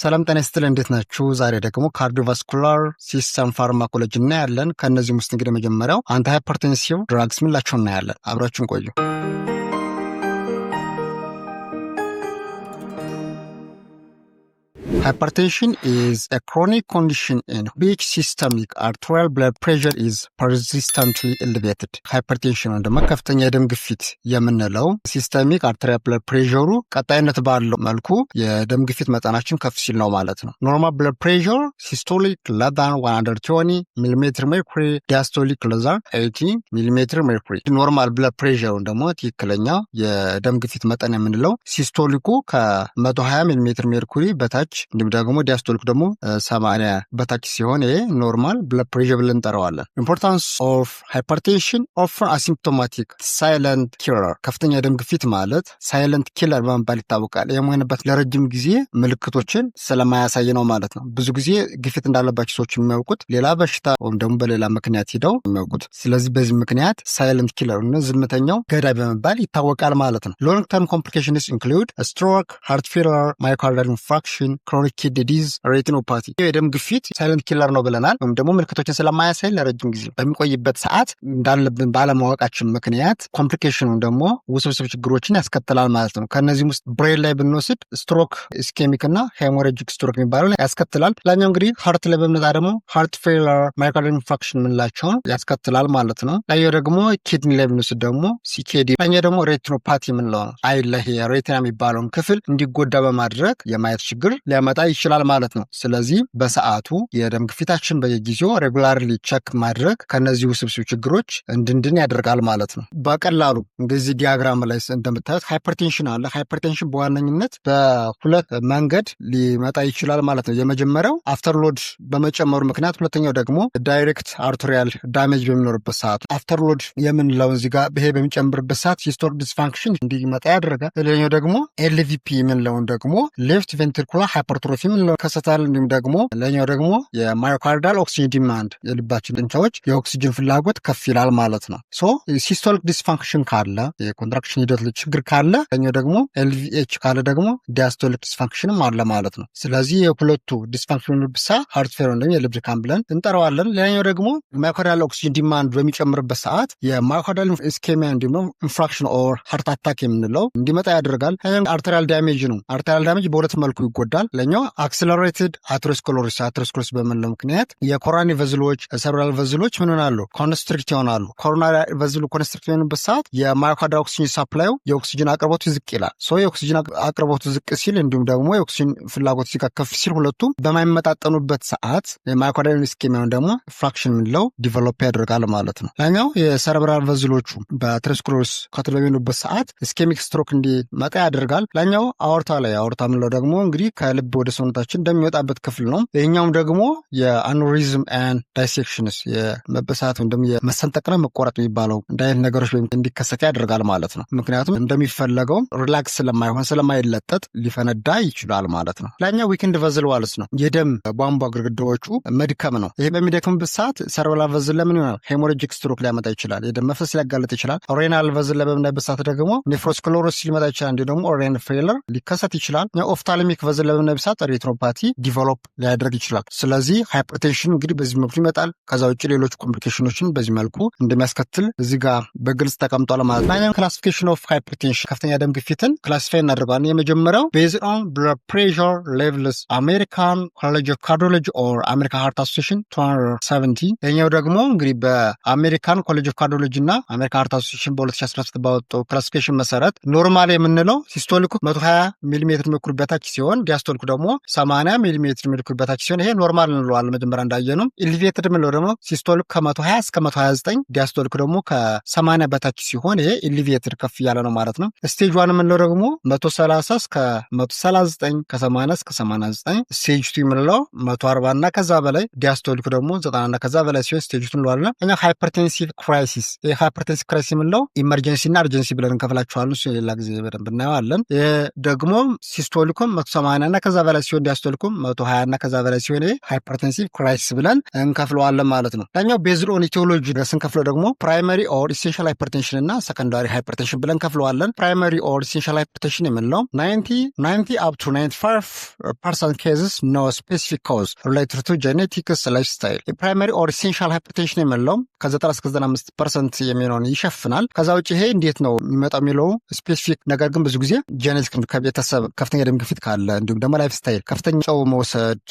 ሰላም ጤና ይስጥልኝ፣ እንዴት ናችሁ? ዛሬ ደግሞ cardiovascular system pharmacology እናያለን። ከእነዚህም ውስጥ እንግዲህ መጀመሪያው antihypertensive drugs ምንላቸው እናያለን። አብራችሁን ቆዩ። Hypertension is a chronic condition in which systemic arterial blood pressure is persistently elevated. Hypertension ወይም ደግሞ ከፍተኛ የደም ግፊት የምንለው systemic arterial blood pressure ኡ ቀጣይነት ባለው መልኩ የደም ግፊት መጠናችን ከፍ ሲል ነው ማለት ነው። Normal blood pressure systolic less than 120 millimeter mercury፣ diastolic less than 80 millimeter mercury። Normal blood pressure ወይም ደግሞ ትክክለኛ የደም ግፊት መጠን የምንለው systolic ኡ ከ120 millimeter mercury በታች እንዲሁም ደግሞ diastolic ደግሞ 80 በታች ሲሆን ይሄ normal blood pressure ብለን እንጠራዋለን። Importance of hypertension: often asymptomatic silent killer። ከፍተኛ የደም ግፊት ማለት silent killer በመባል ይታወቃል። ይህ የሆነበት ለረጅም ጊዜ ምልክቶችን ስለማያሳይ ነው ማለት ነው። ብዙ ጊዜ ግፊት እንዳለባቸው ሰዎች የሚያውቁት ሌላ በሽታ ወይም ደግሞ በሌላ ምክንያት ሂደው የሚያውቁት። ስለዚህ በዚህ ምክንያት silent killer፣ ዝምተኛው ገዳይ በመባል ይታወቃል ማለት ነው። Long term complications include stroke፣ heart failure፣ myocardial infarction፣ chronic kidney disease፣ retinopathy። የደም ግፊት silent killer ነው ብለናል። ወይም ደግሞ ምልክቶችን ስለማያሳይ ለረጅም ጊዜ በሚቆይበት ሰዓት እንዳለብን ባለማወቃችን ምክንያት complication ኑ ደግሞ ውስብስብ ችግሮችን ያስከትላል ማለት ነው። ከእነዚህም ውስጥ brain ላይ ብንወስድ stroke፣ ischemic እና hemorrhagic stroke የሚባለው ያስከትላል። ሌላኛው እንግዲህ heart ላይ በምንመጣ ደግሞ heart failure፣ myocardial infarction የምንላቸውን ያስከትላል ማለት ነው። ሌላኛው ደግሞ kidney ላይ ብንወስድ ደግሞ CKD፣ ሌላኛው ደግሞ retinopathy የምንለው ነው። አይን ላይ retina የሚባለውን ክፍል እንዲጎዳ በማድረግ የማየት ችግር ሊያመጣ ይችላል ማለት ነው። ስለዚህ በሰዓቱ የደም ግፊታችን በየጊዜው regularly check ማድረግ ከነዚህ ውስብስብ ችግሮች እንድንድን ያደርጋል ማለት ነው። በቀላሉ እንደዚህ diagram ላይ እንደምታዩት hypertension አለ። Hypertension በዋነኝነት በሁለት መንገድ ሊመጣ ይችላል ማለት ነው። የመጀመሪያው afterload በመጨመሩ ምክንያት፣ ሁለተኛው ደግሞ direct arterial damage በሚኖርበት ሰዓት። Afterload የምንለው እዚህ ጋር ይሄ በሚጨምርበት ሰዓት systolic dysfunction እንዲመጣ ያደርጋል። ሌላኛው ደግሞ LVP የምንለውን ደግሞ left ventricular hypertrophy የምንለው ይከሰታል። እንዲሁም ደግሞ ሌላኛው ደግሞ የ myocardial oxygen demand፣ የልባችን ጡንቻዎች የኦክሲጅን ፍላጎት ከፍ ይላል ማለት ነው። So systolic dysfunction ካለ፣ የ contraction ሂደት ችግር ካለ፣ ሌላኛው ደግሞ LVH ካለ ደግሞ diastolic dysfunction ም አለ ማለት ነው። ስለዚህ የሁለቱ dysfunction ብሳ heart failure ወይም የልብ ድካም ብለን እንጠራዋለን። ሌላኛው ደግሞ myocardial oxygen demand በሚጨምርበት ሰዓት የ myocardial ischemia እንዲሁም infarction or heart attack የምንለው እንዲመጣ ያደርጋል። Arterial damage ነው። Arterial damage በሁለት መልኩ ይጎዳል። ሌላኛው accelerated atherosclerosis በምንለው ምክንያት የ coronary vessel ኦች፣ cerebral vessel ኦች ምን ይሆናሉ? Constrict ይሆናሉ። Coronary vessel ኡ constrict በሚሆንበት ሰዓት የ myocardial oxygen supply ኡ፣ የኦክሲጅን አቅርቦቱ ዝቅ ይላል። So የኦክሲጅን አቅርቦቱ ዝቅ ሲል እንዲሁም ደግሞ የኦክሲጅን ፍላጎት ሲጋ ከፍ ሲል ሁለቱም በማይመጣጠኑበት ሰዓት የ myocardial ischemia ውን ደግሞ infarction የምንለው develop ያደርጋል ማለት ነው። ሌላኛው የ cerebral vessel ኦቹ በ atherosclerosis cut በሚሆኑበት ሰዓት ischemic stroke እንዲመጣ ያደርጋል። ሌላኛው aorta ላይ፣ aorta የምንለው ደግሞ እንግዲህ ከልብ ወደ ሰውነታችን እንደሚወጣበት ክፍል ነው። ይህኛውም ደግሞ የ aneurysm and dissections፣ የመበሳት ወይም ደግሞ የመሰንጠቅና መቆረጥ የሚባለው እንደ አይነት ነገሮች እንዲከሰት ያደርጋል ማለት ነው። ምክንያቱም እንደሚፈለገው relax ስለማይሆን፣ ስለማይለጠጥ ሊፈነዳ ይችላል ማለት ነው። ሌላኛው weakened vessel walls ነው። የደም ቧንቧ ግድግዳዎቹ መድከም ነው። ይሄ በሚደክምበት ሰዓት cerebral vessel ለምን ይሆናል? Hemorrhagic stroke ሊያመጣ ይችላል። የደም መፍሰስ ሊያጋልጥ ይችላል። Renal vessel ላይ በምናይበት ሰዓት ደግሞ nephrosclerosis ሊመጣ ይችላል። እንዲሁ ደግሞ renal failure ሊከሰት ይችላል። Ophthalmic vessel ላይ በምናይበት ሰዓት retinopathy develop ሊያደርግ ይችላል። ስለዚህ hypertension እንግዲህ በዚህ መልኩ ይመጣል። ከዛ ውጭ ሌሎች complication ኖችን በዚህ መልኩ እንደሚያስከትል እዚህ ጋር በግልጽ ተቀምጧል ማለት ነው። Classification of hypertension፣ ከፍተኛ ደም ግፊትን classify እናደርገዋለን። የመጀመሪያው based on blood pressure levels፣ American College of Cardiology or American Heart Association 270። ይኸኛው ደግሞ እንግዲህ በ American College of Cardiology እና American Heart Association በ2017 ባወጣው classification መሰረት normal የምንለው systolic ኩ 120 ሚሊሜትር ሜርኩሪ በታች ሲሆን diastolic ኩ ደግሞ 80 ሚሊሜትር ሜርኩሪ በታች ሲሆን ይሄ normal እንለዋለን። መጀመሪያ እንዳየነው elevated የምንለው ደግሞ systolic ከ120 እስከ 129፣ diastolic ኩ ደግሞ ከ80 በታች ሲሆን ይሄ elevated፣ ከፍ እያለ ነው ማለት ነው። Stage 1 የምንለው ደግሞ 130 እስከ 139፣ ከ80 እስከ 89። Stage 2 የምንለው 140 እና ከዛ በላይ፣ diastolic ኩ ደግሞ 90 እና ከዛ በላይ ሲሆን stage 2 እንለዋለን። እኛ hypertensive crisis፣ ይህ hypertensive crisis የምንለው emergency እና urgency ብለን እንከፍላቸዋለን። እሱ ሌላ ጊዜ በደንብ እናየዋለን። ይህ ደግሞ systolic ኩም 180 እና ከዛ በላይ ሲሆን diastolic ኩም 120 እና ከዛ በላይ ሲሆን ይሄ hypertensive crisis ብለን እንከፍለዋለን ማለት ነው። ሌላኛው based on etiology ስንከፍለው ደግሞ primary or essential hypertension እና secondary hypertension ብለን ከፍለዋለን። Primary or essential hypertension የምንለው 90 up to 95% cases, no specific cause, related to genetics, lifestyle። የ primary or essential hypertension የምንለው ከ90 እስከ 95% የሚሆነውን ይሸፍናል። ከዛ ውጭ ይሄ እንዴት ነው የሚመጣው የሚለው specific ነገር ግን ብዙ ጊዜ genetic፣ ከቤተሰብ ከፍተኛ ደም ግፊት ካለ፣ እንዲሁም ደግሞ lifestyle፣ ከፍተኛ ጨው መውሰድ፣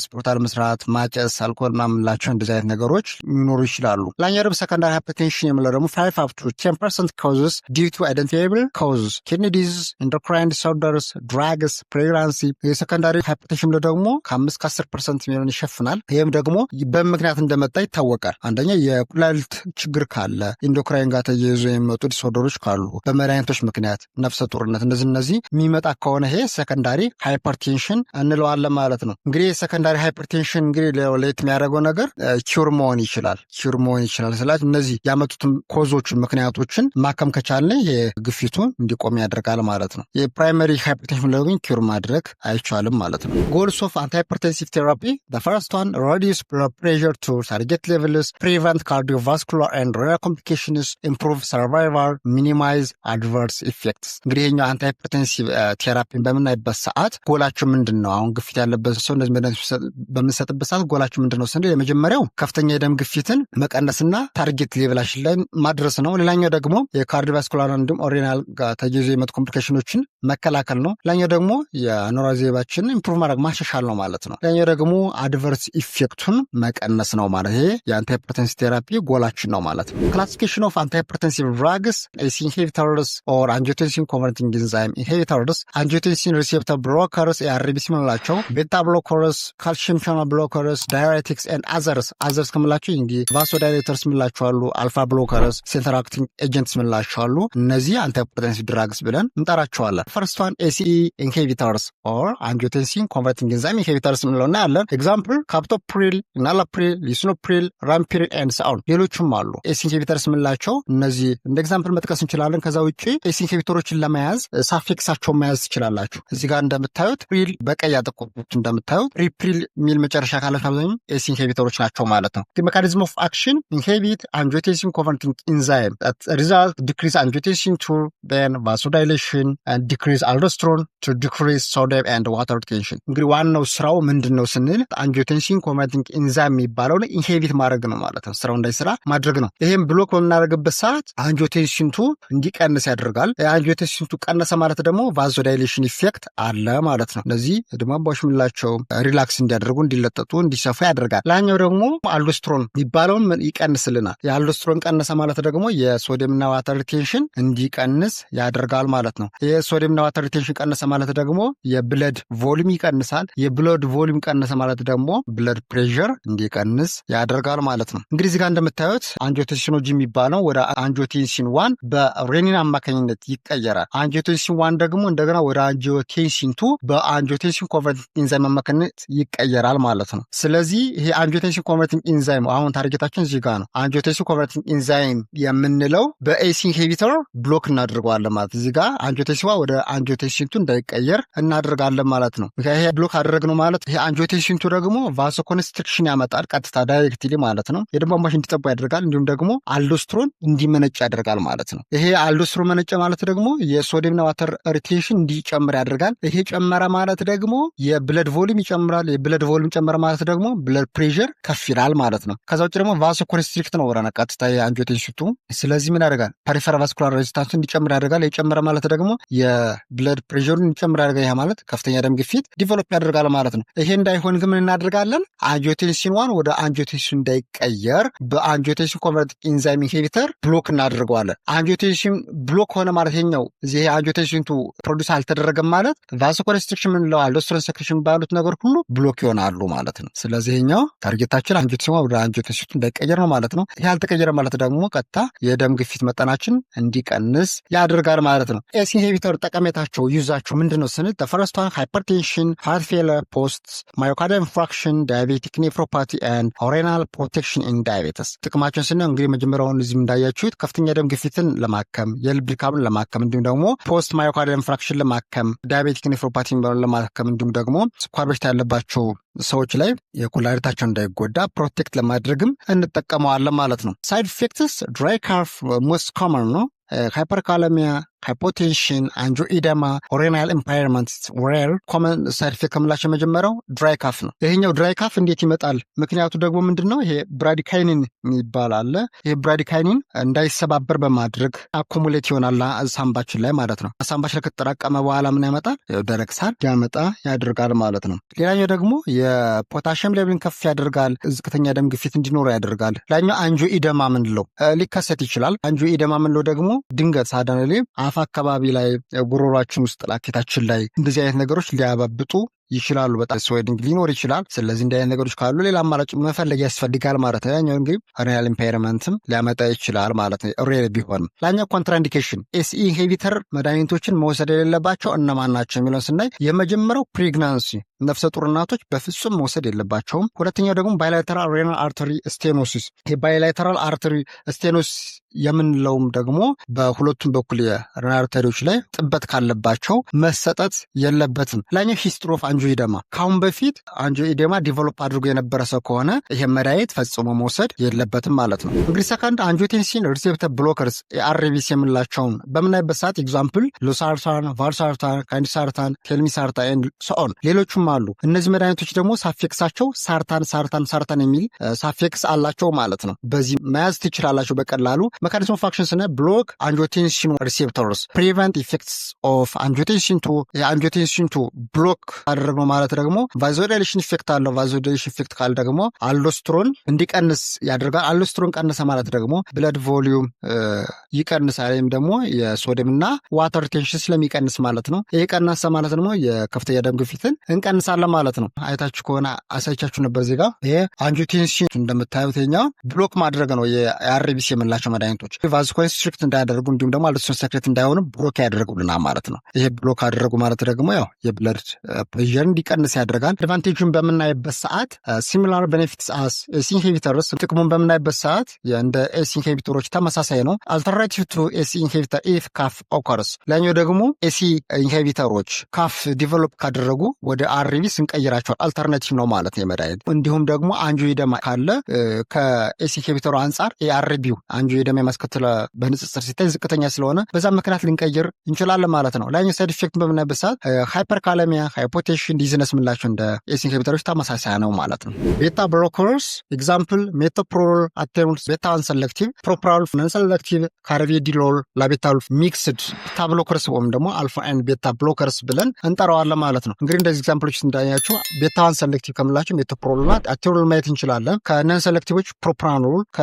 ስፖርት አለመስራት፣ ማጨስ፣ አልኮል ምናምን የምንላቸው እንደዚህ አይነት ነገሮች ሊኖሩ ይችላሉ። ሌላኛው ደግሞ secondary hypertension የምንለው ደግሞ 5 up to 10% causes due to identifiable causes, kidney disease, endocrine disorders, drugs, pregnancy። የ secondary hypertension የምንለው ደግሞ ከ5 ከ10% የሚሆን ይሸፍናል። ይህም ደግሞ በምክንያት እንደመጣ ይታወቃል። አንደኛ የኩላሊት ችግር ካለ፣ endocrine ጋር ተያይዞ የሚመጡ disorder ኦች ካሉ፣ በመድኃኒቶች ምክንያት፣ ነፍሰ ጡርነት፣ እነዚህ የሚመጣ ከሆነ ይሄ secondary hypertension እንለዋለን ማለት ነው። እንግዲህ secondary hypertension እንግዲህ ለየት የሚያደርገው ነገር cure መሆን ይችላል። Cure መሆን ይችላል ስላችሁ እነዚህ ያመጡትን cause ኦችን፣ ምክንያቶችን ማከም ከቻልን ይሄ ግፊቱን እንዲቆም ያደርጋል ማለት ነው። የ primary hypertension ግን cure ማድረግ አይቻልም ማለት ነው። Goals of antihypertensive therapy: first one, reduce blood pressure to target levels, prevent cardiovascular and renal complications, improve survival, minimize adverse effects። እንግዲህ ይሄኛው antihypertensive therapy ን በምናይበት ሰዓት ጎላቸው ምንድን ነው? አሁን ግፊት ያለበት ሰው እንደዚህ መድኃኒት በምንሰጥበት ሰዓት ጎላቸው ምንድን ነው ስንል የመጀመሪያው ከፍተኛ የደም ግፊትን መቀነስና target level ኣችን ላይ ማድረስ ነው። ሌላኛው ደግሞ የ cardiovascular እንዲሁም renal ጋር ተያይዞ የመጡ complication ኖችን መከላከል ነው። ሌላኛው ደግሞ የአኗኗር ዘይቤያችንን improve ማድረግ፣ ማሻሻል ነው ማለት ነው። ሌላኛው ደግሞ adverse effect ኡን መቀነስ ነው ማለት፣ ይሄ የ antihypertensive therapy goal ኣችን ነው ማለት ነው። Classification of antihypertensive drugs: ACE inhibitors or angiotensin converting enzyme inhibitors, angiotensin receptor blockers ARBs የምንላቸው፣ beta blockers, calcium channel blockers, diuretics and others። Others ከምንላቸው እንግዲህ vasodilators የምንላቸው አሉ፣ alpha blockers, central acting agents የምንላቸው አሉ። እነዚህ antihypertensive drugs ብለን እንጠራቸዋለን። First one, ACE inhibitors or angiotensin converting enzyme inhibitors የምንለው እናያለን። Example, captopril, enalapril, lisinopril, ramipril and so on፣ ሌሎችም አሉ። ACE inhibitors የምንላቸው እነዚህ እንደ example መጥቀስ እንችላለን። ከዛ ውጭ ACE inhibitor ኦችን ለመያዝ suffix ኣቸውን መያዝ ትችላላችሁ። እዚህ ጋር እንደምታዩት pril፣ በቀይ ያጠቆርኩት እንደምታዩት pril የሚል መጨረሻ ካላቸው አብዛኛው ACE inhibitor ኦች ናቸው ማለት ነው። Mechanism of action: inhibit angiotensin converting enzyme, result decrease angiotensin 2, then vasodilation, decrease aldosterone to decrease sodium and water retention። እንግዲህ ዋናው ስራው ምንድን ነው ስንል angiotensin converting enzyme የሚባለውን inhibit ማድረግ ነው ማለት ነው። ስራው እንዳይሰራ ማድረግ ነው። ይህም block በምናደርግበት ሰዓት angiotensin 2 እንዲቀንስ ያደርጋል። Angiotensin 2 ቀነሰ ማለት ደግሞ vasodilation effect አለ ማለት ነው። እነዚህ ደም ቧንቧዎች የምንላቸው relax እንዲያደርጉ፣ እንዲለጠጡ፣ እንዲሰፉ ያደርጋል። ሌላኛው ደግሞ aldosterone የሚባለውን ይቀንስልናል። የ aldosterone ቀነሰ ማለት ደግሞ የሶዲየምና water retention እንዲቀንስ ያደርጋል ማለት ነው። የሶዲየምና water retention ቀነሰ ማለት ደግሞ የ blood volume ይቀንሳል። የ blood volume ቀነሰ ማለት ደግሞ blood pressure እንዲቀንስ ያደርጋል ማለት ነው። እንግዲህ እዚህ ጋር እንደምታዩት angiotensinogen የሚባለው ወደ angiotensin 1 በ renin አማካኝነት ይቀየራል። Angiotensin 1 ደግሞ እንደገና ወደ angiotensin 2 በ angiotensin converting enzyme አማካኝነት ይቀየራል ማለት ነው። ስለዚህ ይሄ angiotensin converting enzyme አሁን target ኣችን እዚህ ጋር ነው። Angiotensin converting enzyme የምንለው በ ACE inhibitor block እናደርገዋለን ማለት፣ እዚህ ጋር angiotensin 1 ወደ angiotensin 2 እንዳይቀየር እናደርጋለን ማለት ነው። ይሄ block አደረግነው ማለት ይሄ angiotensin 2 ደግሞ vasoconstriction ያመጣል፣ ቀጥታ directly ማለት ነው። የደም ቧንቧዎች እንዲጠቡ ያደርጋል። እንዲሁም ደግሞ aldosterone እንዲመነጭ ያደርጋል ማለት ነው። ይሄ aldosterone መነጨ ማለት ደግሞ የሶዲየምና water retention እንዲጨምር ያደርጋል። ይሄ ጨመረ ማለት ደግሞ የ blood volume ይጨምራል። የ blood volume ጨመረ ማለት ደግሞ blood pressure ከፍ ይላል ማለት ነው። ከዛ ውጭ ደግሞ vasoconstrict ነው ወረና ቀጥታ የ angiotensin 2። ስለዚህ ምን ያደርጋል? Peripheral vascular resistance ኡ እንዲጨምር ያደርጋል። የጨመረ ማለት ደግሞ የ blood pressure ኡን እንዲጨምር ያደርጋል። ይህ ማለት ከፍተኛ ደም ግፊት develop ያደርጋል ማለት ነው። ይሄ እንዳይሆን ግን ምን እናደርጋለን? Angiotensin 1 ወደ angiotensin እንዳይቀየር በ angiotensin converting enzyme inhibitor block እናደርገዋለን። Angiotensin block ሆነ ማለት ይኸኛው እዚህ angiotensin 2 produce አልተደረገም ማለት vasoconstriction የምንለው፣ aldosterone secretion ባሉት ነገር ሁሉ block ይሆናሉ ማለት ነው። ስለዚህ ይኸኛው target ኣችን angiotensin 1 ወደ angiotensin 2 እንዳይቀየር ነው ማለት ነው። ይሄ አልተቀየረ ማለት ደግሞ ቀጥታ የደም ግፊት መጠናችን እንዲቀንስ ያደርጋል ማለት ነው። ACE inhibitor ጠቀሜታቸው፣ use ኣቸው ምንድን ነው ስንል first one, hypertension, heart failure, post myocardial infarction, diabetic nephropathy and renal protection in diabetes። ጥቅማቸውን ስናየው እንግዲህ መጀመሪያውን እዚህም እንዳያችሁት ከፍተኛ ደም ግፊትን ለማከም፣ የልብ ድካምን ለማከም፣ እንዲሁም ደግሞ post myocardial infarction ለማከም፣ diabetic nephropathy የሚባሉ ለማከም እንዲሁም ደግሞ ስኳር በሽታ ያለባቸው ሰዎች ላይ የኩላሊታቸው እንዳይጎዳ protect ለማድረግም እንጠቀመዋለን ማለት ነው። Side effects dry cough most common ነው። Hyperkalemia፣ hypotension፣ angioedema፣ renal impairment rare common side effect ከምላቸው የመጀመሪያው dry cough ነው። ይሄኛው dry cough እንዴት ይመጣል? ምክንያቱ ደግሞ ምንድን ነው? ይሄ bradykinin የሚባል አለ። ይሄ bradykinin እንዳይሰባበር በማድረግ accumulate ይሆናል ሳምባችን ላይ ማለት ነው። ሳምባችን ላይ ከተጠራቀመ በኋላ ምን ያመጣል? ደረቅ ሳል ያመጣ ያደርጋል ማለት ነው። ሌላኛው ደግሞ የ potassium level ን ከፍ ያደርጋል። ዝቅተኛ ደም ግፊት እንዲኖረው ያደርጋል። ሌላኛው angioedema ምንለው ሊከሰት ይችላል። Angioedema ምንለው ደግሞ ድንገት suddenly አፍ አካባቢ ላይ፣ ጉሮሯችን ውስጥ፣ ላኬታችን ላይ እንደዚህ አይነት ነገሮች ሊያባብጡ ይችላሉ። በጣም swelling ሊኖር ይችላል። ስለዚህ እንዲህ አይነት ነገሮች ካሉ ሌላ አማራጭ መፈለግ ያስፈልጋል ማለት ነው። ያኛው እንግዲህ renal impairment ም ሊያመጣ ይችላል ማለት ነው፣ rare ቢሆንም። ሌላኛው contraindication፣ ACE inhibitor መድኃኒቶችን መውሰድ የሌለባቸው እነማን ናቸው የሚለውን ስናይ የመጀመሪያው pregnancy፣ ነፍሰ ጡር እናቶች በፍጹም መውሰድ የለባቸውም። ሁለተኛው ደግሞ bilateral renal artery stenosis። ይሄ bilateral artery stenosis የምንለውም ደግሞ በሁለቱም በኩል የ renal artery ዎች ላይ ጥበት ካለባቸው መሰጠት የለበትም። ሌላኛው history of angioedema፣ ከአሁን በፊት angioedema develop አድርጎ የነበረ ሰው ከሆነ ይሄ መድኃኒት ፈጽሞ መውሰድ የለበትም ማለት ነው። እንግዲህ second angiotensin receptor blockers፣ ARBs የምንላቸውን በምናይበት ሰዓት example losartan፣ valsartan፣ candesartan፣ telmisartan፣ so on ሌሎቹም አሉ። እነዚህ መድኃኒቶች ደግሞ suffix ኣቸው sartan፣ sartan፣ sartan የሚል suffix አላቸው ማለት ነው። በዚህ መያዝ ትችላላችሁ በቀላሉ። Mechanism of action ስናይ block angiotensin receptors፣ prevent effects of angiotensin 2። የ angiotensin 2 block አደረግነው ማለት ደግሞ vasodilation effect አለው። Vasodilation effect ካለ ደግሞ aldosterone እንዲቀንስ ያደርጋል። Aldosterone ቀነሰ ማለት ደግሞ blood volume ይቀንሳል፣ ወይም ደግሞ የሶዲየም እና water retention ስለሚቀንስ ማለት ነው። ይህ ቀነሰ ማለት ደግሞ የከፍተኛ ደም ግፊትን እንቀንሳለን ማለት ነው። አይታችሁ ከሆነ አሳይቻችሁ ነበር እዚህ ጋር። ይሄ angiotensin እንደምታዩት የኛው block ማድረግ ነው። የ ARBs የምንላቸው መድኃኒቶች vasoconstrict እንዳያደርጉ እንዲሁም ደግሞ aldosterone secrete እንዳይሆኑ block ያደርጉልናል ማለት ነው። ይሄ block አደረጉ ማለት ደግሞ ያው የ blood pressure እንዲቀንስ ያደርጋል። Advantage ኡን በምናይበት ሰዓት similar benefits as ACE inhibitors፣ ጥቅሙን በምናይበት ሰዓት እንደ ACE inhibitor ኦች ተመሳሳይ ነው። Alternative to ACE inhibitor if cough occurs፣ ሌላኛው ደግሞ ACE inhibitor ኦች cough develop ካደረጉ ወደ ARBs እንቀይራቸዋል። Alternative ነው ማለት ነው የመድኃኒት። እንዲሁም ደግሞ angioedema ካለ ከ ACE inhibitor ኡ አንጻር የ ARB ው angioedema የማስከተል በንጽጽር ሲታይ ዝቅተኛ ስለሆነ በዛ ምክንያት ልንቀይር እንችላለን ማለት ነው። ሌላኛው side effect በምናይበት ሰዓት hyperkalemia፣ hypotension፣ dizziness የምንላቸው እንደ ACE inhibitor ኦች ተመሳሳይ ነው ማለት ነው። Beta blockers example metoprolol፣ atenolol beta 1 selective፣ propranolol non selective፣ carvedilol፣ labetalol mixed beta blockers ወይም ደግሞ alpha and beta blockers ብለን እንጠራዋለን ማለት ነው። እንግዲህ እንደዚህ example ኦች እንዳያቸው beta 1 selective ከምላቸው metoprolol ና atenolol ማየት እንችላለን። ከ non selective ኦች propranolol፣ ከ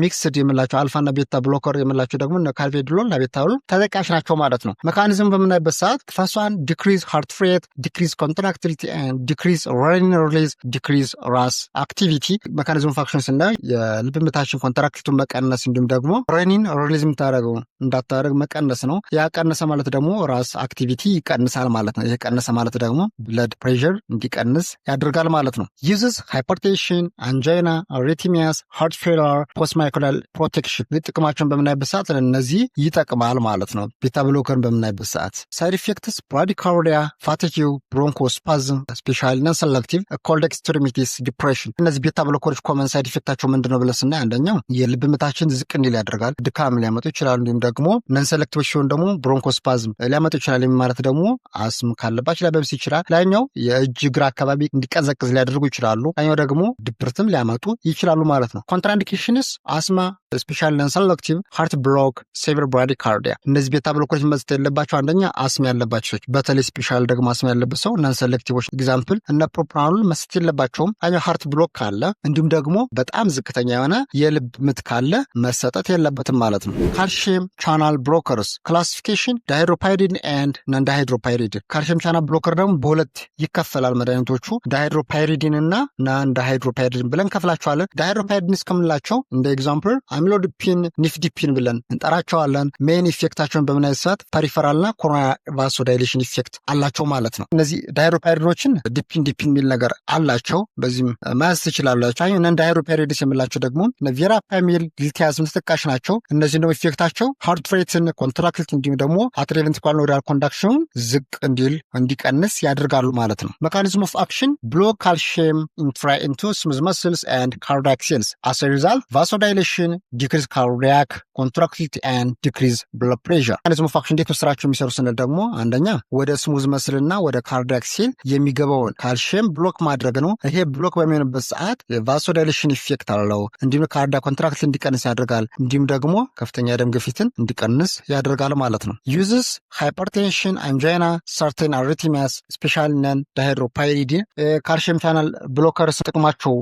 mixed የምላቸው አልፋና beta blocker የምላቸው ደግሞ carvedilol፣ labetalol ተጠቃሽ ናቸው ማለት ነው። Mechanism በምናይበት ሰዓት first one decrease heart rate፣ decrease contractility፣ decrease renin release፣ decrease RAAS activity። Mechanism of action ስናይ የልብ ምታችን contractility ኡን መቀነስ እንዲሁም ደግሞ renin release የምታደርገው እንዳታደርግ መቀነስ ነው። ያ ቀነሰ ማለት ደግሞ RAAS activity ይቀንሳል ማለት ነው። ይህ ቀነሰ ማለት ደግሞ blood pressure እንዲቀንስ ያደርጋል ማለት ነው። Uses hypertension፣ angina፣ arrhythmias፣ heart failure፣ post myocardial protection። ጥቅማቸውን በምናይበት ሰዓት ለእነዚህ ይጠቅማል ማለት ነው። Beta blocker ን በምናይበት ሰዓት side effects bradycardia፣ fatigue፣ bronchospasm፣ specially non selective፣ cold extremities፣ depression። እነዚህ beta blocker ኦች common side effect ኣቸው ምንድን ነው ብለን ስናይ አንደኛው የልብ ምታችን ዝቅ እንዲል ያደርጋል፣ ድካም ሊያመጡ ይችላሉ። እንዲሁም ደግሞ non selective ኦች ሲሆን ደግሞ bronchospasm ሊያመጡ ይችላል። ማለት ደግሞ አስም ካለባቸው ሊያበብስ ይችላል። ሌላኛው የእጅ እግር አካባቢ እንዲቀዘቅዝ ሊያደርጉ ይችላሉ። ሌላኛው ደግሞ ድብርትም ሊያመጡ ይችላሉ ማለት ነው። Contraindications asthma፣ special non selective፣ heart block፣ severe bradycardia። እነዚህ beta blocker ኦች መስጠት የለባቸው አንደኛ አስም ያለባቸው ሰዎች፣ በተለይ special ደግሞ አስም ያለበት ሰው non selective ኦች example እነ propranolol መስጠት የለባቸውም። ሌላኛው heart block ካለ እንዲሁም ደግሞ በጣም ዝቅተኛ የሆነ የልብ ምት ካለ መሰጠት የለበትም ማለት ነው። Calcium channel blockers classification dihydropyridine and non dihydropyridine። Calcium channel blocker ደግሞ በሁለት ይከፈላል መድኃኒቶቹ፣ dihydropyridine እና non dihydropyridine ብለን ከፍላቸዋለን። Dihydropyridine እስከምንላቸው እንደ example Amlodipine፣ nifedipine ብለን እንጠራቸዋለን። Main effect ኣቸውን በምናይ ሰዓት peripheral ና coronary vasodilation effect አላቸው ማለት ነው። እነዚህ dihydropyridine ኦችን dipine dipine የሚል ነገር አላቸው። በዚህም መያዝ ትችላላችሁ። Non dihydropyridines የምላቸው ደግሞ verapamil፣ diltiazem ተጠቃሽ ናቸው። እነዚህም ደግሞ effect ኣቸው heart rate ን፣ contractility እንዲሁም ደግሞ atrioventricular nodal conduction ኑን ዝቅ እንዲል እንዲቀንስ ያደርጋሉ ማለት ነው። Mechanism of action: block calcium entry into smooth muscles and cardiac cells. As result, vasodilation, decrease cardiac contractility and decrease blood pressure። Mechanism of action እንዴት ነው ስራቸው የሚሰሩ ስንል ደግሞ አንደኛ ወደ smooth muscle ና ወደ cardiac cell የሚገባውን calcium block ማድረግ ነው። ይሄ block በሚሆንበት ሰዓት vasodilation effect አለው። እንዲሁም cardiac contractility እንዲቀንስ ያደርጋል። እንዲሁም ደግሞ ከፍተኛ የደም ግፊትን እንዲቀንስ ያደርጋል ማለት ነው። Uses: hypertension፣ angina፣ certain arrhythmias, specially non dihydropyridine። Calcium channel blockers ጥቅማቸው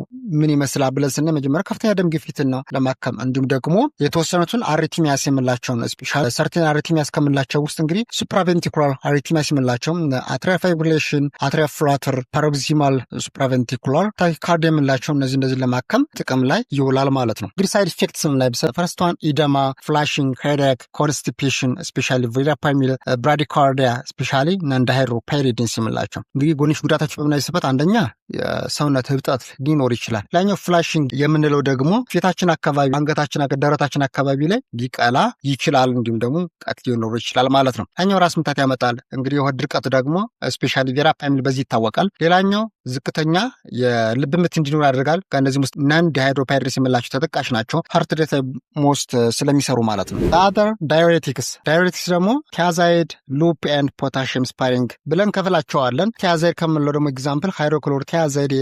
ምን ይመስላል ብለን ስናይ መጀመሪያ ከፍተኛ ደም ግፊትን ነው ለማከም፣ እንዲሁም ደግሞ የተወሰኑትን arrhythmias የምንላቸውን፣ specially certain arrhythmias ከምንላቸው ውስጥ እንግዲህ supraventricular arrhythmias የምንላቸው atrial fibrillation፣ atrial flutter፣ paroxysmal supraventricular tachycardia የምንላቸው እነዚህ ለማከም ጥቅም ላይ ይውላል ማለት ነው። እንግዲህ side effects ላይ first one edema፣ flushing፣ headache፣ constipation, specially verapamil፣ bradycardia, specially non dihydropyridines የምንላቸው። እንግዲህ ጎንዮሽ ጉዳታቸው በምናይበት አንደኛ የሰውነት እብጠት ሊኖር ይችላል። ሌላኛው flushing የምንለው ደግሞ ፊታችን አካባቢ፣ አንገታችን፣ ደረታችን አካባቢ ላይ ሊቀላ ይችላል። እንዲሁም ደግሞ ቀት ሊኖር ይችላል ማለት ነው። ሌላኛው ራስ ምታት ያመጣል። እንግዲህ የሆድ ድርቀት ደግሞ specially verapamil በዚህ ይታወቃል። ሌላኛው ዝቅተኛ የልብ ምት እንዲኖር ያደርጋል። ከእነዚህም ውስጥ non dihydropyridines የምንላቸው ተጠቃሽ ናቸው። Heart rate most ስለሚሰሩ ማለት ነው። Other diuretics። Diuretics ደግሞ thiazide፣ loop and potassium sparing ብለን ከፍላቸዋለን። Thiazide ከምንለው ደግሞ example hydrochlorothiazide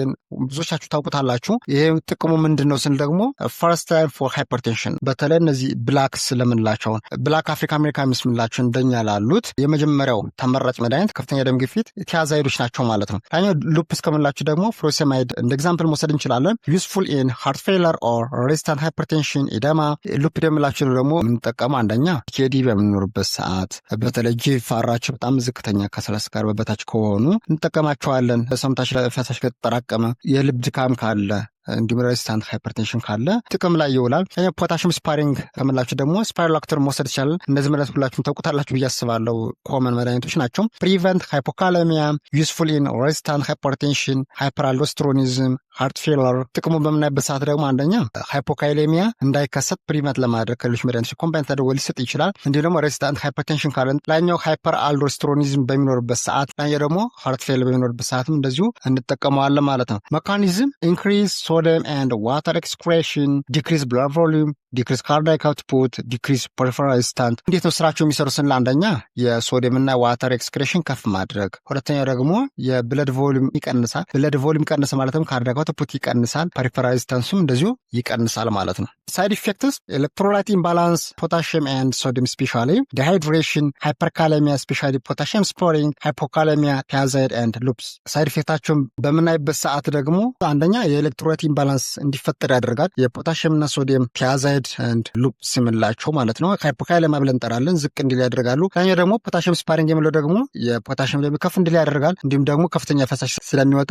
ብዙዎቻችሁ ታውቁታላችሁ። ይሄ ጥቅሙ ምንድን ነው ስንል ደግሞ first line for hypertension፣ በተለይ እነዚህ blacks ለምንላቸው፣ Black African Americans ምንላቸው እንደኛ ላሉት የመጀመሪያው ተመራጭ መድኃኒት ከፍተኛ ደም ግፊት thiazide ኦች ናቸው ማለት ነው። ሌላኛው loops ከምንላቸው ደግሞ furosemide እንደ example መውሰድ እንችላለን። Useful in heart failure or resistant hypertension, edema። Loop የምላቸው ደግሞ የምንጠቀመው አንደኛ CKD በምንኖርበት ሰዓት፣ በተለይ GFR ኣቸው በጣም ዝቅተኛ ከ30 ከ40 በታች ከሆኑ እንጠቀማቸዋለን። ሰውነታችን ላይ ፈሳሽ ከተጠራቀመ፣ የልብ ድካም ካለ፣ እንዲሁም resistant hypertension ካለ ጥቅም ላይ ይውላል። Potassium sparing ከምንላቸው ደግሞ spironolactone መውሰድ ይቻላል። እነዚህ መድኃኒት ሁላችሁም ታውቁታላችሁ ብዬ አስባለሁ። Common መድኃኒቶች ናቸው። Prevent hypokalemia, useful in resistant hypertension፣ hyperaldosteronism፣ heart failure። ጥቅሙ በምናይበት ሰዓት ደግሞ አንደኛ hypokalemia እንዳይከሰት prevent ለማድረግ ከሌሎች መድኃኒቶች combine ተደርጎ ሊሰጥ ይችላል። እንዲሁም ደግሞ resistant hypertension ካለን፣ ላኛው hyperaldosteronism በሚኖርበት ሰዓት፣ ላኛው ደግሞ heart failure በሚኖርበት ሰዓትም እንደዚሁ እንጠቀመዋለን ማለት ነው። Mechanism: increase sodium and water excretion, decrease blood volume, decrease cardiac output, decrease peripheral resistance። እንዴት ነው ስራቸው የሚሰሩ ስንል አንደኛ የሶዲየም እና water excretion ከፍ ማድረግ፣ ሁለተኛው ደግሞ የ blood volume ይቀንሳል። Blood volume ቀንሰ ማለትም cardiac output ይቀንሳል፣ peripheral resistance ኡም እንደዚሁ ይቀንሳል ማለት ነው። Side effects: electrolyte imbalance, potassium and sodium specially፣ dehydration፣ hyperkalemia, specially potassium sparing፣ hypokalemia, thiazide and loops። Side effect ኣቸውን በምናይበት ሰዓት ደግሞ አንደኛ የ electrolyte imbalance እንዲፈጠር ያደርጋል። የፖታሽየም እና sodium፣ thiazide and loops የምንላቸው ማለት ነው። Hypokalemia ብለን እንጠራለን። ዝቅ እንዲል ያደርጋሉ። ሌላኛው ደግሞ potassium sparing የምንለው ደግሞ የ potassium level ከፍ እንዲል ያደርጋል። እንዲሁም ደግሞ ከፍተኛ ፈሳሽ ስለሚወጣ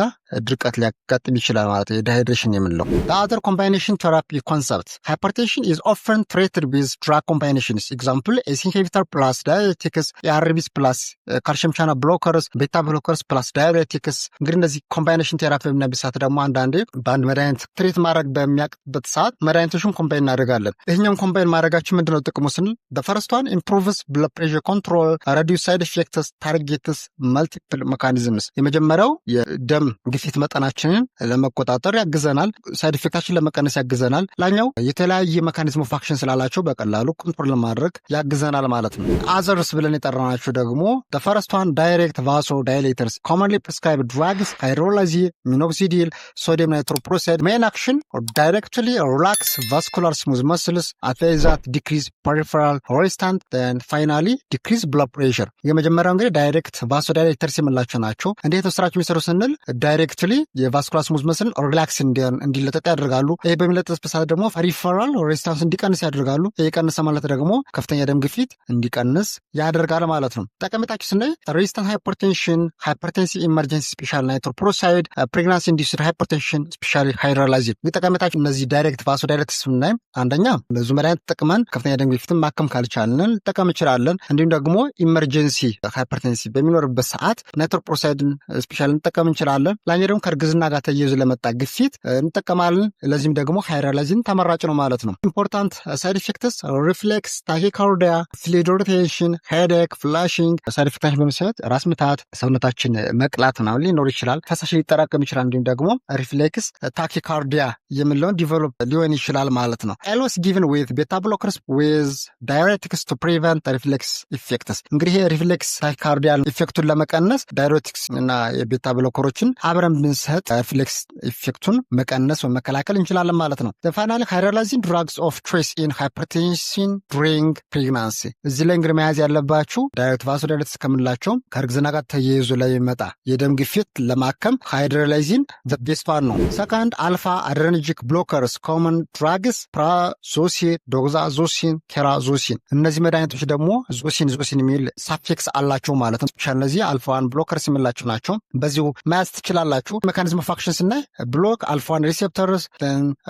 ድርቀት ሊያጋጥም ይችላል ማለት ነው። Dehydration የምንለው። Other combination therapy concept: hypertension is often treated with drug combinations. Example, ACE inhibitor plus diuretics, ARBs plus calcium channel blockers, beta blockers plus diuretics። እንግዲህ እነዚህ combination therapy በምናይበት ሰዓት ደግሞ አንዳንዴ በአንድ መድኃኒት treat ማድረግ በሚያቅትበት ሰዓት መድኃኒቶችን combine እናደርጋለን። ይህኛውን combine ማድረጋችን ምንድነው ጥቅሙ ስንል first one improves blood pressure control, reduce side effects, targets multiple mechanisms። የመጀመሪያው የደም ግፊት መጠናችንን ለመቆጣጠር ያግዘናል። Side effect ኣችን ለመቀነስ ያግዘናል። ሌላኛው የተለያየ mechanism of action ስላላቸው በቀላሉ control ለማድረግ ያግዘናል ማለት ነው። Others ብለን የጠራናቸው ደግሞ first one direct vasodilators, commonly prescribed drugs, hydralazine፣ minoxidil፣ sodium nitroprusside. Main action: directly relax vascular smooth muscles, that decrease peripheral resistance, finally decrease blood pressure። የመጀመሪያው እንግዲህ direct vasodilators የምንላቸው ናቸው። እንዴት ነው ስራቸው የሚሰሩ ስንል directly የ vascular smooth muscle relax እንዲለጠጥ ያደርጋሉ። ይህ በሚለጠጥበት ሰዓት ደግሞ peripheral resistance እንዲቀንስ ያደርጋሉ። ይህ ቀንሰ ማለት ደግሞ ከፍተኛ ደም ግፊት እንዲቀንስ ያደርጋል ማለት ነው። ጠቀሜታቸው ስናይ resistant hypertension፣ hypertensive emergency, special nitroprusside፣ pregnancy induced hypertension, specially Hydralazine። ጠቀሜታቸው እነዚህ direct vasodilators ስናይ አንደኛ ብዙ መድኃኒት ተጠቅመን ከፍተኛ ደም ግፊትን ማከም ካልቻልን ልንጠቀም እንችላለን። እንዲሁም ደግሞ emergency hypertensive በሚኖርበት ሰዓት nitroprusside ን special እንጠቀም እንችላለን። ሌላኛው ደግሞ ከእርግዝና ጋር ተያይዞ ለመጣ ግፊት እንጠቀማለን። ለዚህም ደግሞ hydralazine ተመራጭ ነው ማለት ነው። Important side effects: reflex tachycardia፣ fluid retention፣ headache፣ flushing። Side effect ኣችን በመሰረት ራስ ምታት፣ ሰውነታችን መቅላት ምናምን ሊኖር ይችላል። ፈሳሽ ሊጠራቀም ይችላል። እንዲሁም ደግሞ reflex tachycardia የምንለውን develop ሊሆን ይችላል ማለት ነው። Always given with beta blockers, with diuretics to prevent reflex effects። እንግዲህ reflex tachycardia effect ኡን ለመቀነስ diuretics እና የ beta blocker ኦችን አብረን ብንሰጥ reflex effect ኡን መቀነስ ወይም መከላከል እንችላለን ማለት ነው። Finally, hydralazine, drugs of choice in hypertension during pregnancy። እዚህ ላይ እንግዲህ መያዝ ያለባችሁ direct vasodilators ከምንላቸው ከእርግዝና ጋር ተያይዞ ለሚመጣ የደም ግፊት ለማከም hydralazine best one ነው። Second, alpha adrenergic blockers, common drugs prazosin፣ doxazosin፣ terazosin። እነዚህ መድኃኒቶች ደግሞ zosin zosin የሚል suffix አላቸው ማለት ነው። እነዚህ alpha one blockers የምንላቸው ናቸው። በዚሁ መያዝ ትችላላችሁ። Mechanism of action ስናይ block alpha one receptors,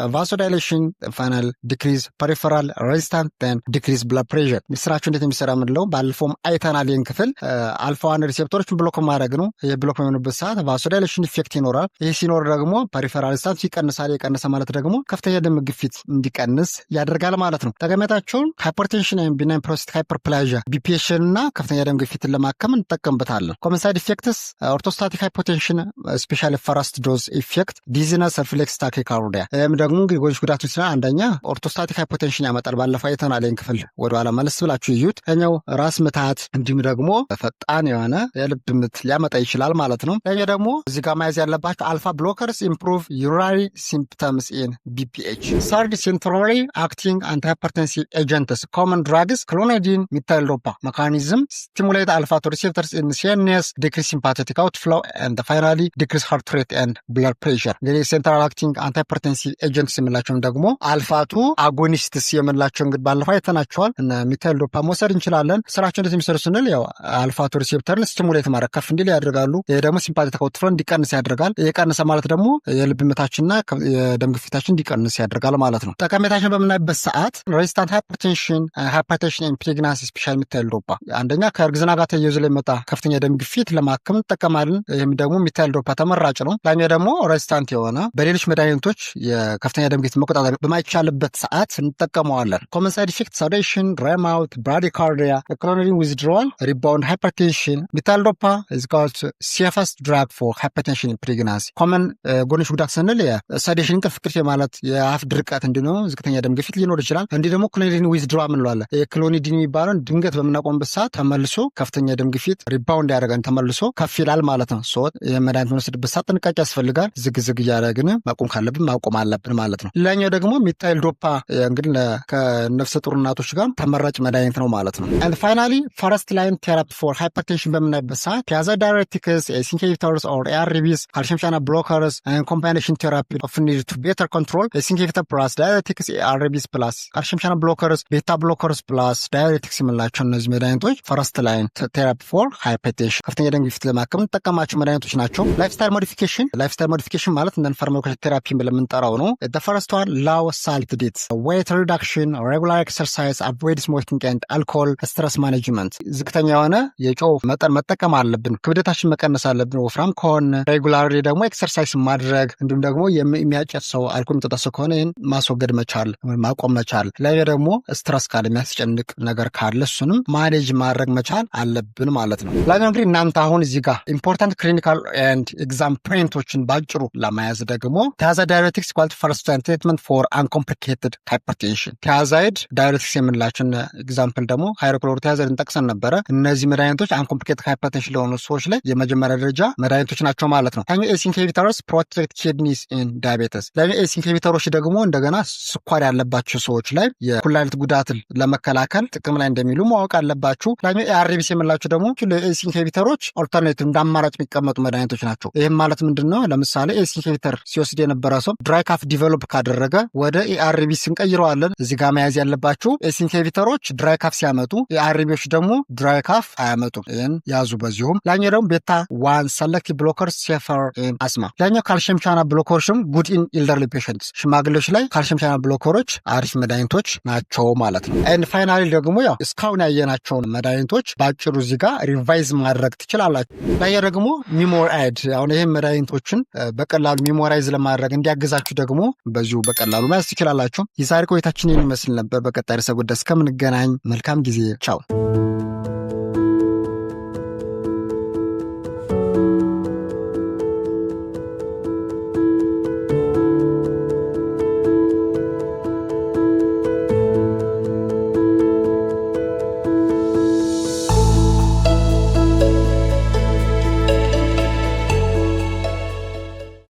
vasodilation, final decrease peripheral resistance, decrease blood pressure። ስራቸው እንዴት የሚሰራ ምንለው ባለፈውም አይተናል። ይህን ክፍል alpha one receptor ኦችን block ማድረግ ነው። ይህ block በሚሆንበት ሰዓት vasodilation effect ይኖራል። ይህ ሲኖር ደግሞ peripheral resistance ይቀንሳል። የቀነሰ ማለት ደግሞ ከፍተኛ ደም ግፊት እንዲቀንስ ያደርጋል ማለት ነው። ጠቀሜታቸውን hypertension ወይም benign prostatic hyperplasia, BPH ን እና ከፍተኛ ደም ግፊትን ለማከም እንጠቀምበታለን። Common side effects: orthostatic hypotension, specially first dose effect፣ dizziness፣ reflex tachycardia። ይህም ደግሞ እንግዲህ ጎጂ ጉዳቶች ስለ አንደኛ orthostatic hypotension ያመጣል። ባለፈው አይተናል። ይህን ክፍል ወደኋላ መለስ ብላችሁ እዩት። ኛው ራስ ምታት እንዲሁም ደግሞ ፈጣን የሆነ የልብ ምት ሊያመጣ ይችላል ማለት ነው። ሌላኛው ደግሞ እዚህ ጋር መያዝ ያለባቸው alpha blockers improve urinary symptoms in BPH። Third, centrally acting antihypertensive agents, common drugs clonidine፣ methyldopa። Mechanism: stimulate alpha two receptors in CNS, decrease sympathetic outflow, and finally decrease heart rate and blood pressure። እንግዲህ central acting antihypertensive agents የምንላቸውም ደግሞ alpha two agonists የምንላቸው እንግዲህ ባለፈው አይተናቸዋል። Methyldopa መውሰድ እንችላለን። ስራቸው እንዴት የሚሰሩ ስንል ያው alpha two receptor ን stimulate ማድረግ ከፍ እንዲል ያደርጋሉ። ይህ ደግሞ sympathetic outflow እንዲቀንስ ያደርጋል። የቀነሰ ማለት ደግሞ የልብ ምታችንና የደም ግፊታችን እንዲቀንስ ያደርጋል ማለት ነው። ጠቀሜታችን በምናይበት ሰዓት resistant hypertension፣ hypertension in pregnancy, special methyldopa። አንደኛ ከእርግዝና ጋር ተያይዞ ለሚመጣ ከፍተኛ ደም ግፊት ለማከም እንጠቀማለን። ይህም ደግሞ methyldopa ተመራጭ ነው። ሌላኛው ደግሞ resistant የሆነ በሌሎች መድኃኒቶች የከፍተኛ ደም ግፊት መቆጣጠር በማይቻልበት ሰዓት እንጠቀመዋለን። Common side effect: sedation፣ dry mouth፣ bradycardia፣ clonidine withdrawal፣ rebound hypertension። Methyldopa is called safest drug for hypertension in pregnancy። Common ጎንዮሽ ጉዳት ስንል sedation እንቅልፍ እንቅልፍ ማለት የአፍ ድርቀት እንዲሁ ዝቅተኛ ደም ግፊት ሊኖር ይችላል። እንዲህ ደግሞ clonidine withdraw እንለዋለን። Clonidine የሚባለውን ድንገት በምናቆምበት ሰዓት ተመልሶ ከፍተኛ ደም ግፊት rebound ያደርጋል፣ ተመልሶ ከፍ ይላል ማለት ነው። So የመድኃኒት በምንወስድበት ሰዓት ጥንቃቄ ያስፈልጋል። ዝግ ዝግ እያደረግን ማቆም ካለብን ማቆም አለብን ማለት ነው። ሌላኛው ደግሞ methyldopa እንግዲህ ከነፍሰ ጡር እናቶች ጋር ተመራጭ መድኃኒት ነው ማለት ነው። And finally, first line therapy for hypertension በምናይበት ሰዓት thiazide diuretics፣ ACE inhibitors or ARBs፣ calcium channel blockers, combination therapy of need to better control: ACE inhibitor plus diuretics፣ ARBs plus calcium channel blockers፣ beta blockers plus diuretics የምንላቸው እነዚህ መድኃኒቶች first line therapy for hypertension ከፍተኛ ደም ግፊት ለማከም እንጠቀማቸው መድኃኒቶች ናቸው። Lifestyle modification። Lifestyle modification ማለት non pharmacological therapy ብለን የምንጠራው ነው። First one, low salt diet፣ weight reduction፣ regular exercise፣ avoid smoking and alcohol፣ stress management። ዝቅተኛ የሆነ የጨው መጠን መጠቀም አለብን። ክብደታችን መቀነስ አለብን። ወፍራም ከሆነ regularly ደግሞ exercise ማድረግ እንዲሁም ደግሞ የሚያጨስ ሰው አልኮል የሚጠጣ ሰው ከሆነ ይህን ማስወገድ መቻል ማቆም መቻል። ላይ ደግሞ stress ካለ የሚያስጨንቅ ነገር ካለ እሱንም manage ማድረግ መቻል አለብን ማለት ነው። ላኛው እንግዲህ እናንተ አሁን እዚህ ጋር important clinical and exam point ኦችን ባጭሩ ለመያዝ ደግሞ thiazide diuretics equal first line treatment for uncomplicated hypertension። Thiazide diuretics የምንላቸውን example ደግሞ hydrochlorothiazide ን ጠቅሰን ነበረ። እነዚህ መድኃኒቶች uncomplicated hypertension ለሆኑ ሰዎች ላይ የመጀመሪያ ደረጃ መድኃኒቶች ናቸው ማለት ነው። ሌላኛው ACE inhibitors protect kidneys in diabetes። ሌላኛው ACE inhibitor ኦች ደግሞ እንደገና ስኳር ያለባቸው ሰዎች ላይ የኩላሊት ጉዳትን ለመከላከል ጥቅም ላይ እንደሚሉ ማወቅ አለባችሁ። ሌላኛው ARBs የምንላቸው ደግሞ ለ ACE inhibitor ኦች alternative እንደ አማራጭ የሚቀመጡ መድኃኒቶች ናቸው። ይህም ማለት ምንድን ነው? ለምሳሌ ACE inhibitor ሲወስድ የነበረ ሰው dry cough develop ካደረገ ወደ ARBs እንቀይረዋለን። እዚህ ጋር መያዝ ያለባችሁ ACE inhibitor ኦች dry cough ሲያመጡ፣ ARB ዎች ደግሞ dry cough አያመጡም። ይህን ያዙ። በዚሁም ሌላኛው ደግሞ beta 1 selective blocker safer asthma። ሌላኛው calcium channel blocker ኦች blockers ም good in elderly patients፣ ሽማግሌዎች ላይ calcium channel blocker ኦች አሪፍ መድኃኒቶች ናቸው ማለት ነው። And finally ደግሞ ያው እስካሁን ያየናቸውን መድኃኒቶች በአጭሩ እዚህ ጋር revise ማድረግ ትችላላችሁ። ላየ ደግሞ memory aid፣ አሁን ይህም መድኃኒቶችን በቀላሉ memorize ለማድረግ እንዲያግዛችሁ ደግሞ በዚሁ በቀላሉ መያዝ ትችላላችሁ። የዛሬ ቆይታችን ይህን ይመስል ነበር። በቀጣይ ርዕሰ ጉዳይ እስከምንገናኝ መልካም ጊዜ። ቻው።